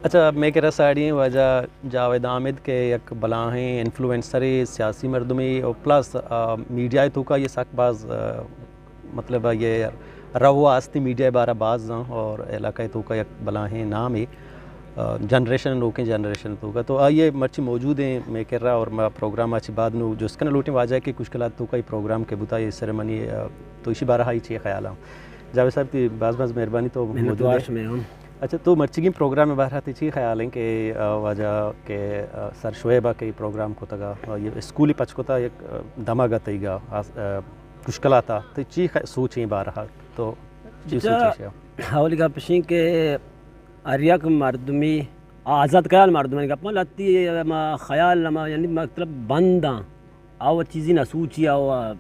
اچھا، مئے کرا ساڑی ایں واجہ جاوید احمد کہ یک بلاہیں انفلوئنسرے، سیاسی مردمے اور پلس، آ، میڈیا ءِ توکا یہ سک باز، آ، مطلب یہ رو آستی میڈیا ءِ بارہ باز زان اور علاقہ ءِ توکا یک بلاہیں نامے، آ، جنریشن، نوکیں جنریشن ءِ توکا۔ تو آئی ءَ مرچی موجود ایں مئے کرا اور ما پروگرام ءَ چہ بعد نوں جست کناں لوٹیں واجہ کہ کشکلات ءِ توکا یہ پروگرام کہ بوتا، یہ سیریمنی، آ، تو ایشی بارہ ءَ چی خیال ایں؟ جاوید صاحب، تئی باز باز مہربانی تو موجود ئے۔ منتوار شمئے ہم۔ اچھا، تو مرچیگیں پروگرام ءِ بارہ ءَ تئی چی خیال ایں کہ، آ، واجہ کہ، آ، سر شعیب ءَ کہ پروگرام کتگ ءَ، آ، یہ اسکول پچ کتا یک، آ، دمگ ءَ تئیگ ءَ، آ، آ، کشکلات ءَ، تئی چی خ-، سوچ ایں بارہ ءَ؟ تو چی سوچ ایں؟ اولی گپ اش ایں کہ ہر یک مردمی آزاد خیال مردمانی گپ ما لتی ما خیال ما یعنی مطلب بنداں۔ آ وت چیزی نہ سوچی، آ و-،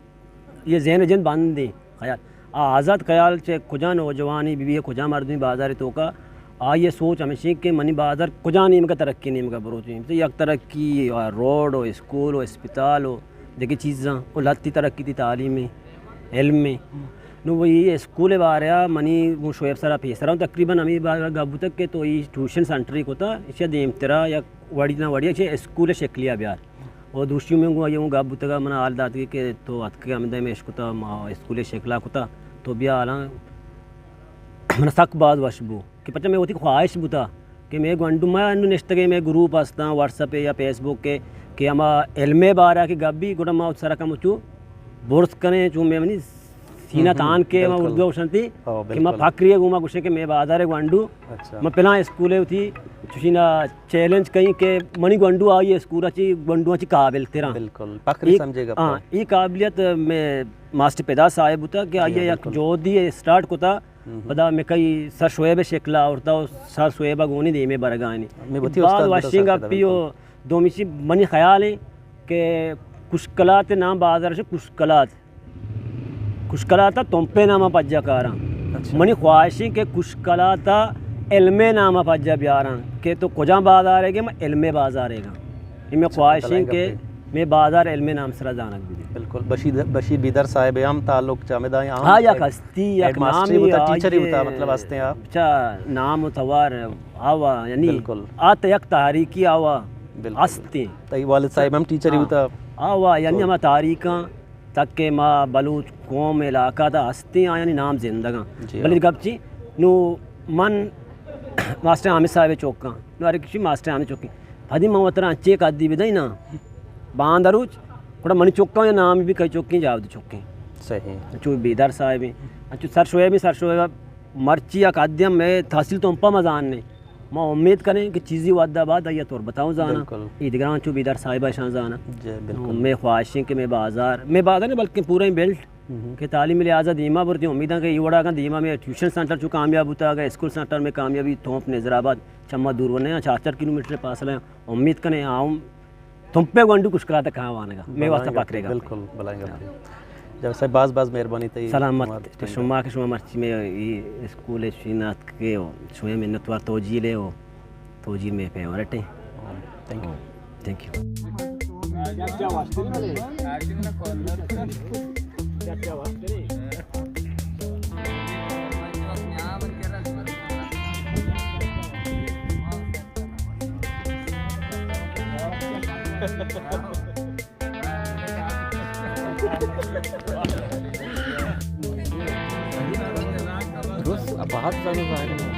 یہ ذہن جند بند ایں خیال۔ آ آزاد خیال چہ کجا نوجوانی بی بی، کجا مردمی بازار توکا، آئی سوچ ہمیش ایں کہ منی بازار کجا نیمگا ترقی نیمگا بروت۔ یک ترقی، آ، روڈ و اسکول و اسپتال و دگہ چیزاں و لتی ترقی تئی تعلیم ایں، علم ایں۔ نوں وہی اسکول بارہ منی گوں شعیب سرا پیسرا تقریباً ہمیں بارہ گپ بوتگ کہ تو ای ٹیوشن سینٹر کتا، ایشی دیمترا یک وڑی نہ وڑی چہ اسکول شکلیا بیار۔ و دوشی من گوں آئی گپ بوتگا، من حال داتگی کہ تو اتکے ہمدا میں اشکتا، ما اسکول شکلا کتا، تو بیا حالاں من سک باز وش بو کہ پچا میں وتی خواہش بوتا کہ میں گونڈو ما انو نشتگے میں گروپ ہستاں واٹس ایپ یا فیس بک کے کہ ہما علم بارہ کہ گپ بی گڑا ما سرا کم چو برز کنیں، چو میں منی سینہ تان کے ما اردو گوشنتی کہ ما فخری گوما گوشے کہ میں بازار گونڈو، ما پلان اسکولے ہوتی چوشینا چیلنج کئیں کہ منی گونڈو آئی اسکول چی گونڈو چی قابل تیراں۔ بالکل، فخری سمجھے گا۔ ہاں، ای قابلیت میں ماسٹر پیدا صاحب ہوتا کہ آئی یک جودی اسٹارٹ کتا، پدا میں کئی سر شعیب شکلا اورتا، سر شعیب گونی دیمے برگانی۔ بعد واشنگ اپی و دومیشی منی خیال ہے کہ کشکلات نام بازار سے کشکلات کشکلات ء تمپے نام ء پجا کاراں۔ منی خواہش ایں کہ کشکلات ء علم ء نام ء پجا بیاراں کہ تو کجام بازارے گے، من علم ء بازارے گاں۔ اے میں خواہش ایں کہ میں بازار علم ء نام سرا زانگ بی۔ بالکل۔ بشیر، بشیر بیدر صاحب ہم تعلق چہ ہمدا آں۔ ہاں، یک ہستی، یک نامی بوتا، ٹیچر ہی بوتا، مطلب ہستے آ۔ اچھا، نام و توار آوا، یعنی بالکل۔ آ ت-، یک تحریکی آوا ہستے۔ تئی والد صاحب ہم ٹیچر ہی بوتا۔ آوا، یعنی ہما تحریکاں تک کہ ما بلوچ قوم علاقہ تا ہستیں، آیانی نام زندگاں۔ بلے گپ چی؟ نو من ماسٹر حامد صاحب چوکاں، نو ہر کسی ماسٹر حامد چوکیں۔ پدی من وترا انچے قدی بدئی نا، باندروچ، گڑا منی چوکاں یا نام بھی کئی چوکیں، جاود چوکیں۔ صحیح۔ انچو بیدار صاحب ہیں، انچو سر شعیب ہیں، سر شعیب مرچی یا قدیم میں تحصیل تمپا مزان نے۔ ما امید کنیں کہ چیزی وھد ء بعد آئی ء تربت ء زاناں۔ بالکل۔ اے دگراں چو بیدار صاحب ء شان زاناں۔ جی، بالکل۔ مئے خواہش ایں کہ مئے بازار، مئے بازار نہ بلکیں پورا ایں بیلٹ کہ تعلیمی لحاظ ء دیما برتیں۔ امیداں کہ اے وڑا اگاں دیما مئے ٹیوشن سینٹر چو کامیاب بوتا، اگاں اسکول سینٹر مئے کامیابی، تھوپ نظر آباد چما دور ورنہ، چار چار کلومیٹر فاصلہ ایں۔ امید کنیں آؤں تمپے گونڈو کشکلات ء کہاں وانگا۔ مئے واسطہ پکرے گا۔ بالکل، بلائیں گپ۔ جاوید صاحب، باز باز مہربانی تئی۔ سلامت۔ شما کہ شما مرچی مئے اے اسکول ء شینات کے ہو، شما منتوار توجیل ء ہو، توجیل مئے فیورٹ ہیں۔ تھینک یو۔ تھینک یو۔ روس ابہت زانو ظاہر ہے۔